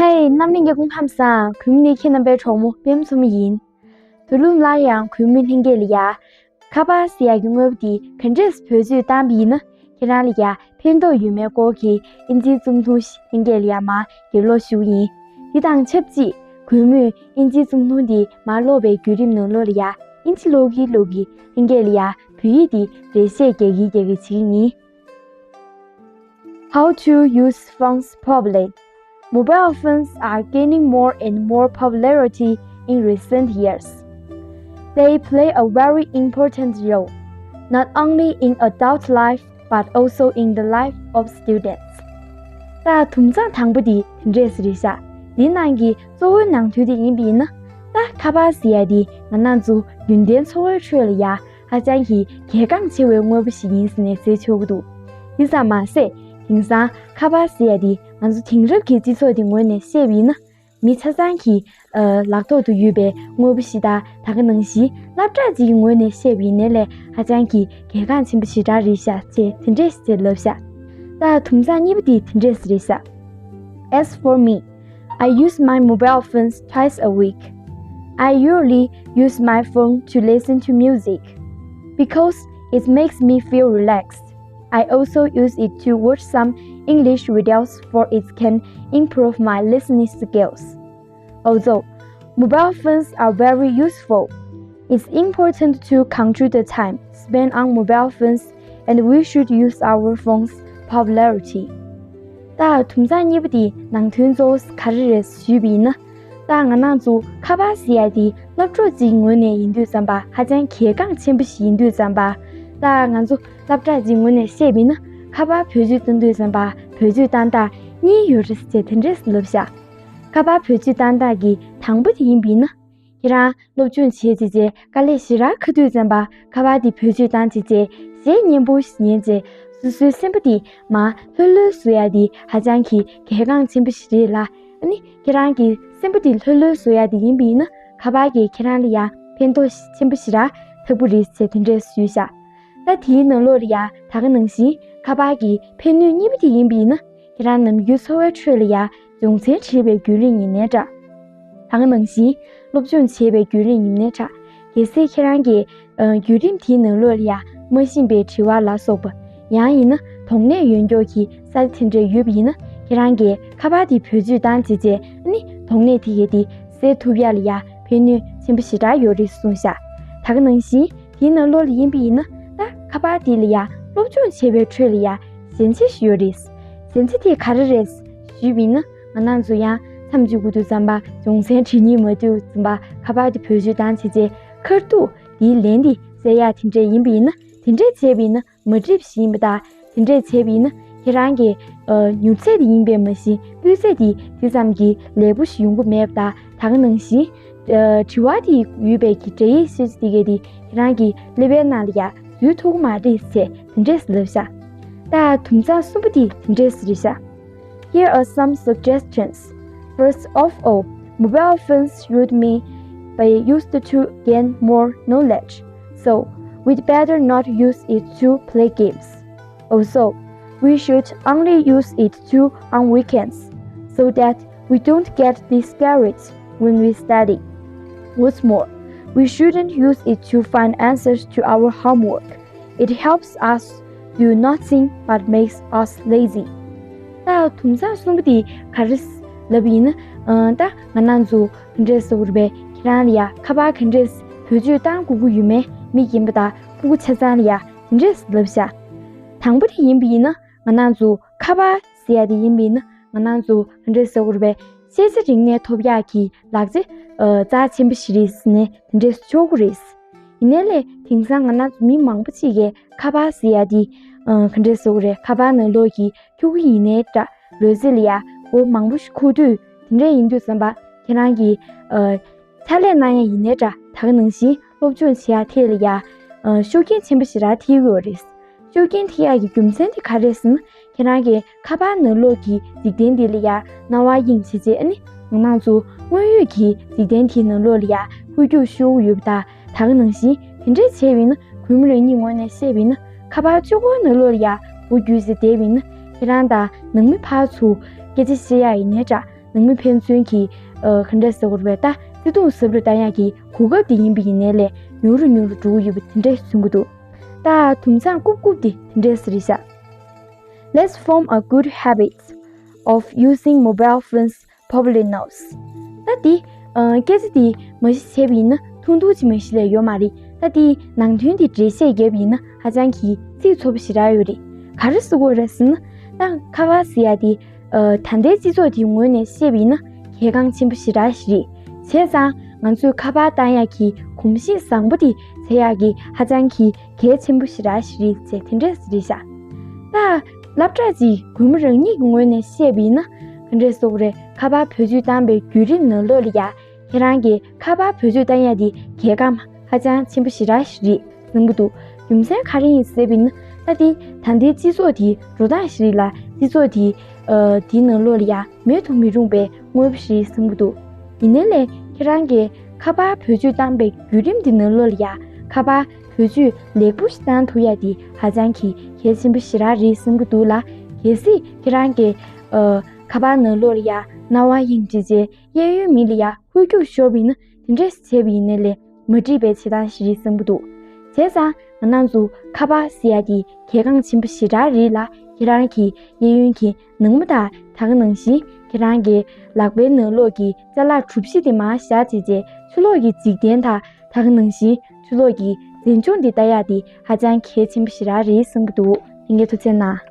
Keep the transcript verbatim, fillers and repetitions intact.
ཧེ། རྣམ་གླིང་གི་སྐུ་ཁམས་བཟང་། གུས་མོ་ནི་ཁྱེད་རྣམ་པའི་གྲོགས་མོ་པད་མ་མཚོ་མོ་ཡིན། དུས་རླུང་སླར་ཡང་གུས་མོའི་ལྷན་སྐྱེས་ལ་ཡ། ཁ་པར་ཟེར་ཡག་གི་དངོས་པོ་འདི་ག་འདྲས་བེད་སྤྱོད་བཏང་བ་ཡིན་ན་ཁྱེད་རང་ལ་ཡ་ཕན་ཐོགས་ཡོད་མེད་སྐོར་གྱི་ཨིན་ཇིའི་རྩོམ་ཐུང་ཞིག་ལྷན་རྒྱས་ལ་ཡ་མར་ཡར་ཀློག་ཞུ་གི་ཡིན། འདི་དང་ཆབས་ཅིག་གུས་མོས་ཨིན་ཇིའི་རྩོམ་ཐུང་འདི་མར་ཀློག་པའི་བརྒྱུད་རིམ་ནང་ལོགས་ལ་ཡ་ཨིན་ཇི་ཀློག་གིན་ཀློག་གིན་ལྷན་རྒྱས་ལ་ཡ་བོད་ཡིག་འདི་འགྲེལ་བཤད་རྒྱག་གིན་རྒྱག་གིན་བྱེད་ཀྱི་ཡིན། How to use phones properly. Mobile phones are gaining more and more popularity in recent years. They play a very important role, not only in adult life but also in the life of students. ད་དུམ་ཚང་དང་པོ་དེ་དེ་འདྲས་རེད་ཤག་འདིའི་ནང་གི་གཙོ་བོའི་ནང་དོན་དེ་ཡིན་པ་ཡིན་ན། ད་ཁ་པར་ཟེར་ཡ་དེ་ང་རང་ཚོ་རྒྱུན་ལྡན་འཚོ་བའི་ཁྲོད་ལ་ཡ་ཧ་ཅང་གི་གལ་འགངས་ཆེ་བའི་དངོས་པོ་ཞིག་ཡིན་ཟེར་ནས་ཟེར་ཆོག་གི་འདུག་དེ་ཙམ་མ་ཟད། དེང་སང་ཁ་པར་ཟེར་ཡ་དེ་ང་ཚོ་དེང་རབས་ཀྱི་སྤྱི་ཚོགས་དེ་ངོས་ནས་བཤད་པ་ཡིན་ན། མི་ཆ་ཚང་གི་ཨ་ལག་ཐོག་ཏུ་ཡོད་པའི་དངོས་པོ་ཞིག་དང་། ད་ག་ནང་བཞིན་སློབ་གྲྭ་གཅིག་གི་ངོས་ནས་བཤད་པ་ཡིན་ནའི་ལས་ཧ་ཅང་གི་གལ་འགངས་ཆེན་པོ་ཞེ་དྲག་རེད་ཤག་ཅེས་དེ་འདྲས་ཞེས་ལབ་ཤག་ད་དུམ་ཚང་གཉིས་པ་དེ་དེ་འདྲས་རེད་ཤག As for me, I use my mobile phones twice a week. I usually use my phone to listen to music because it makes me feel relaxed. I also use it to watch some English videos for it can improve my listening skills. Although mobile phones are very useful, it's important to control the time spent on mobile phones and we should use our phones popularity. ད་དུམ་ཚང་གཉིས་པ་དེ་ནང་དོན་གཙོ་བོ་ག་རེ་རེད་ཞུས་པ་ཡིན་ན། ད་ང་རང་ཚོ་ཁ་པར་ཟེར་ཡ་དེ་སློབ་གྲོགས་གཅིག་ངོས་ནས་ཡིན་དུས་ཙམ་པ་ཧ་ཅང་གལ་འགངས་ཆེན་པོ་ཞིག་ཡིན་དུས་ཙམ་པ། ད་ང་ཚོ་སློབ་གྲྭ་གཅིག་ངོས་ནས་བཤད་པ་ཡིན་ན། ཁ་པར་བེད་སྤྱོད་གཏོང་དུས་ཙམ་པ་བེད་སྤྱོད་བཏང་སྟངས་གཉིས་ཡོད་རེད་ཟེར་དེ་འདྲས་ལབ་ཤག་ཁ་པར་བེད་སྤྱོད་བཏང་སྟངས་ཀྱི་དང་པོ་དེ་ཡིན་པ་ཡིན་ན། ཁྱེད་རང་སློབ་སྦྱོང་བྱེད་བྱེད་བྱེད་དཀའ་ལས་ཞེ་དྲག་ཁག་དུས་ཙམ་པ་ཁ་པར་དེ་བེད་སྤྱོད་བཏང་བྱེད་བྱེད་གཞས་སྙན་པོ་ཞིག་ཉན་བྱེད་སོ་སོའི་སེམས་པ་དེ་མར་ལྷོད་ལྷོད་བཟོ་ཡ་དེ་ཧ་ཅང་གི་གལ་འགངས་ཆེན་པོ་ཞིག་རེད་ལ། ཨ་ནི་ཁྱེད་རང་གི་སེམས་པ་དེ་ལྷོད་ལྷོད་བཟོ་ཡ་དེ་ཡིན་པ་ཡིན་ན། ཁ་པར་གྱིས་ཁྱེད་རང་ལ་ཡང་ཕན་ཐོགས་ཆེན་པོ་ཞེ་དྲག་ཐོབ་ཀྱི་རེད་ཟེར་དེ་འདྲས་ཞུས་ཤག་ད་དེའི་ནང་ལོགས་ལ་ཡང་ད་ག་ནང་བཞིན་ཁ་པར་གྱི་ཕན་ནུས་གཉིས་པ་དེ་ཡིན་པ་ཡིན་ན། ཁྱེད་རང་ནམ་རྒྱུན་འཚོ་བའི་ཁྲོད་ལ་ཡང་སྦྱོང་ཚན་བྲིས་པའི་བརྒྱུད་རིམ་ཡིན་ནའི་འདྲ། ད་ག་ནང་བཞིན་སློབ་སྦྱོང་བྱེད་པའི་བརྒྱུད་རིམ་ཡིན་ནའི་འདྲ། གལ་སྲིད་ཁྱེད་རང་གིས་ཨ་བརྒྱུད་རིམ་དེའི་ནང་ལོགས་ལ་ཡང་མ་ཤེས་པའི་དྲི་བ་ལ་སོགས་པ། ཡང་ཡིན་ན་དོགས་གནད་ཡོད་མཁན་གྱི་ས་ཆ་དེ་འདྲ་ཡོད་པ་ཡིན་ན། ཁྱེད་རང་གིས་ཁ་པར་དེ་བེད་སྤྱོད་བཏང་བྱས་བྱས་ཨ་ནི་དོགས་གནད་དེ་གས་དེ་སེལ་ཐུབ་ཡ་ལ་ཡང་ཕན་ནུས་ཆེན་པོ་ཞེ་དྲག་ཡོད་རེད་གསུངས་ཤག་ད་ག་ནང་བཞིན་དེའི་ནང་ལོགས་ལ་ཡིན་པ་ཡིན་ན། ད་ཁ་པར་དེ་ལ་ཡང་སློབ་སྦྱོང་བྱེད་པའི་ཁྲོད་ལ་ཡང་ཞན་ཆ་ཞིག་ཡོད་རེད། ཞན་ཆ་དེ་ག་རེ་རེད་ཞུས་པ་ཡིན་ན། ང་རང་ཚོ་ཡང་མཚམས་གཅིག་དགོས་དུས་ཙམ་པ་སྦྱོང་ཚན་བྲིས་སྙིང་མ་བསྡུས་ཙམ་པ་ཁ་པར་དེ་བེད་སྤྱོད་བཏང་བྱས་བྱས་ཁ་ཐུག་དེའི་ལན་དེ་བཙལ་ཡ་དེ་འདྲས་ཡིན་པ་ཡིན་ན། དེ་འདྲས་བྱས་པ་ཡིན་ན་མ་འགྲིག་པ་ཞིག་ཡིན་པ་དང་། དེ་འདྲས་བྱས་པ་ཡིན་ན་ཁྱེད་རང་གི་ཨ་མྱུར་ཚད་དེ་ཡིན་པས་མ་གཞི་སྤུས་ཚད་དེ་དེ་ཙམ་གྱི་ལེགས་པོ་ཞིག་ཡོང་གི་མེད་པ་དང་། ད་ག་ནང་བཞིན་ཨ་དྲི་བ་དེ་ཡོད་པའི་གི་འདྲ་ཡིག་ཤོས་དེ་གས་དེ་ཁྱེད་རང་གི་ཀླད་པའི་ནང་ལ་ཡང་འཛུལ་ཐུབ་ཀྱི་མ་རེད་ཟེར་དེ་འདྲས་ལབ་ཤག་ད་དུམ་ཚང་གསུམ་པ་དེ་དེ་འདྲས་རེད་ཤག Here are some suggestions. First of all, mobile phones should be used to gain more knowledge, so we'd better not use it to play games. Also, we should only use it to on weekends, so that we don't get discouraged when we study. What's more, we shouldn't use it to find answers to our homework. It helps us do nothing but makes us lazy. ད་དུམ་ཚང་གསུམ་པོ་དེ་ག་རེ་ལབ་ཡིན་ན། ཨ་ད་ང་རང་ཚོ་ག་འདྲས་ཟེར་དགོས་རེད་པས། ཁྱེད་རང་ལ་ཡ་ཁ་པར་ག་འདྲས་བེད་སྤྱོད་བཏང་དགོས་ཀྱི་ཡོད་མེད། མི་རྒན་པ་དང་ཕྲུ་གུ་ཆ་ཚང་ལ་ཡ་དེ་འདྲས་ལབ་ཤག་དང་པོ་དེ་ཡིན་པ་ཡིན་ན། ང་རང་ཚོ་ཁ་པར་ཟེར་ཡ་དེ་ཡིན་པ་ཡིན་ན། ང་རང་ཚོ་ག་འདྲས་ཟེར་དགོས་རེད་པས། ཤེས་བྱ་རིག་གནས་ཐོབ་ཡག་གི་ལག་ཆ་ཨ་རྩ་ཆེན་པོ་ཞིག་རེད་ཟེར་ནས་དེ་འདྲས་ཆོག་གི་རེད། ཡིན་ནའི་ལས་དེང་སང་ང་རང་ཚོ་མི་མང་པོ་ཅིག་གིས་ཁ་པར་ཟེར་ཡ་དེ་ཨ་ག་འདྲས་ཟེར་དགོས་རེད། ཁ་པར་ནང་ལོགས་ཀྱི་ཁྱུག་ཁྱུག་ཡིན་ནའི་འདྲ། ལོ་ཚད་ལ་ཡ་སྒོར་མང་པོ་ཞིག་འཁུར་དུས། དེ་འདྲས་ཡིན་དུས་ཙམ་པ་ཁྱེད་རང་གིས་ཨ་ཕྱག་ལས་གནང་ཡ་ཡིན་ནའི་འདྲ། ད་ག་ནང་བཞིན་སློབ་སྦྱོང་བྱེད་ཡ་ཐད་ལ་ཡ་ཨ་ཤུགས་རྐྱེན་ཆེན་པོ་ཞེ་དྲག་ཐེབས་ཀྱི་ཡོད་རེད། ཤུགས་རྐྱེན་ཐེབས་ཡག་གི་རྒྱུ་མཚན་དེ་ག་རེ་རེད་ཟེར་ན། ཁྱེད་རང་གིས་ཁ་པར་ནང་ལོགས་ཀྱི་འཇིག་རྟེན་འདི་ལ་ཡ་རྣ་བ་གཡེང་བྱས་བྱས། ཨ་ནི་ང་རང་ཚོ་དངོས་ཡོད་ཀྱི་འཇིག་རྟེན་དེའི་ནང་ལོགས་ལ་ཡ་ཧོལ་རྒྱུག་ཤོར་གྱི་ཡོད་པ་དང་། ད་ག་ནང་བཞིན་དེ་འདྲས་བྱས་པ་ཡིན་ན། གུས་མོ་རང་ཉིད་ངོས་ནས་བཤད་པ་ཡིན་ན། ཁ་པར་གཅིག་པོའི་ནང་ལོགས་ལ་ཡ་མགོ་རྒྱུག་བྱས་བསྡད་པ་ཡིན་ན། ཁྱེད་རང་དང་ནང་མི་ཕར་ཚུར་སྐད་ཆ་བཤད་ཡ་ཡིན་ནའི་འདྲ། ནང་མི་ཕན་ཚུན་གྱི་ཨ་ག་འདྲས་ཟེར་དགོས་རེད་པས། ད་བརྩེ་དུང་ཟབ་རུ་བཏང་ཡག་གི་གོ་སྐབས་དེ་ཡིན་པ་ཡིན་ནའི་ལས་ཉུང་རུ་ཉུང་རུ་འགྲོ་གི་ཡོད་པ་དེ་འདྲས་མཚོན་གྱི་འདུག་ད་དུམ་མཚམས་རྐུབ་རྐུབ་དེ་དེ་འདྲས་རེད་ཤག Let's form a good habit of using mobile phones public notes. ད་དེ་ཨ་སྐད་ཆ་དེ་མ་གཞི་བྱས་པ་ཡིན་ན་ཐུང་ཐུང་ཅིག་མ་གཞི་ལས་ཡོད་མ་རེད། ད་དེ་ནང་དོན་དེ་འགྲེལ་བཤད་བརྒྱབ་པ་ཡིན་ན་ཧ་ཅང་གི་ཚིག་ཚོ་པོ་ཞེ་དྲག་ཡོད་རེད། ག་རེ་ཟེར་དགོས་རེད་ཟེར་ན། ད་ཁ་པར་ཟེར་ཡ་དེ་ཨ་ད་ལྟའི་སྤྱི་ཚོགས་དེའི་ངོས་ནས་བཤད་པ་ཡིན་ན་གལ་འགངས་ཆེན་པོ་ཞེ་དྲག་ཞིག་རེད། བྱས་ཙང་ང་ཚོས་ཁ་པར་བཏང་ཡག་གི་གོམས་གཤིས་བཟང་པོ་དེ་འཚོལ་ཡག་གི་ཧ་ཅང་གི་གལ་ཆེན་པོ་ཞེ་དྲག་ཞིག་རེད་ཅེས་དེ་འདྲས་རེད་ཤག་ད་སློབ་གྲྭ་གཅིག་གུས་མོ་རང་ཉིད་ཀྱི་ངོས་ནས་བཤད་པ་ཡིན་ན་ག་འདྲས་ཟེར་དགོས་རེད། ཁ་པར་བེད་སྤྱོད་བཏང་པའི་བརྒྱུད་རིམ་ནང་ལོགས་ལ་ཡ་ཁྱེད་རང་གིས་ཁ་པར་བེད་སྤྱོད་བཏང་ཡ་དེ་གལ་འགངས་ཧ་ཅང་ཆེན་པོ་ཞེ་དྲག་ཞིག་རེད་གསུང་གི་འདུག་རྒྱུ་མཚན་ག་རེ་ཡིན་ཟེར་བ་ཡིན་ན། ད་དེ་ད་ལྟའི་སྤྱི་ཚོགས་དེའི་འགྲོ་སྟངས་ཤིག་རེད་ལ། སྤྱི་ཚོགས་དེའི་ཨ་དེའི་ནང་ལོགས་ལ་ཡ་མེད་དུ་མི་རུང་བའི་དངོས་པོ་ཞིག་རེད་གསུང་གི་འདུག་ཡིན་ནའི་ལས་ཁྱེད་རང་གིས་ཁ་པར་བེད་སྤྱོད་བཏང་པའི་བརྒྱུད་རིམ་དེ་ནང་ལོགས་ལ་ཡ་ཁ་པར་བེད་སྤྱོད་ལེགས་པོ་ཞིག་བཏང་ཐུབ་ཡ་དེ་ཧ་ཅང་གི་གལ་ཆེན་པོ་ཞེ་དྲག་རེད་གསུང་གི་འདུག་ལ། གལ་སྲིད་ཁྱེད་རང་གིས་ཨ་ཁ་པར་ནང་ལོགས་ལ་ཡ་རྣ་བ་གཡེང་བྱས་བྱས་གཡས་གཡོན་མི་ལ་ཡ་ཧུད་སྐྱུག་ཤོར་བ་ཡིན་ན་དེ་འདྲས་བྱས་པ་ཡིན་ནའི་ལས་མ་འགྲིག་པའི་བྱེད་སྟངས་ཤིག་རེད་བསམ་གྱི་འདུག་བྱས་ཙང་ང་རང་ཚོ་ཁ་པར་ཟེར་ཡ་དེ་གལ་འགངས་ཆེན་པོ་ཞེ་དྲག་རེད་ལ། ཁྱེད་རང་གི་གཡས་གཡོན་གྱི་ནང་མི་དང་ད་ག་ནང་བཞིན་ཁྱེད་རང་གི་ལག་པའི་ནང་ལོགས་ཀྱི་ཅ་ལག་གྲུ་བཞི་དེ་མར་བཞག་བྱས་བྱས་ཕྱི་ལོགས་ཀྱི་འཇིག་རྟེན་དང་ད་ག་ནང་བཞིན་ཕྱི་ལོགས་ཀྱི་མཛེས་ལྗོངས་དེ་ལྟ་ཡ་དེ་ཧ་ཅང་གལ་ཆེན་པོ་ཞེ་དྲག་རེད་བསམ་གྱི་འདུག་ལྷན་རྒྱས་ཐུགས་རྗེ་གནང་།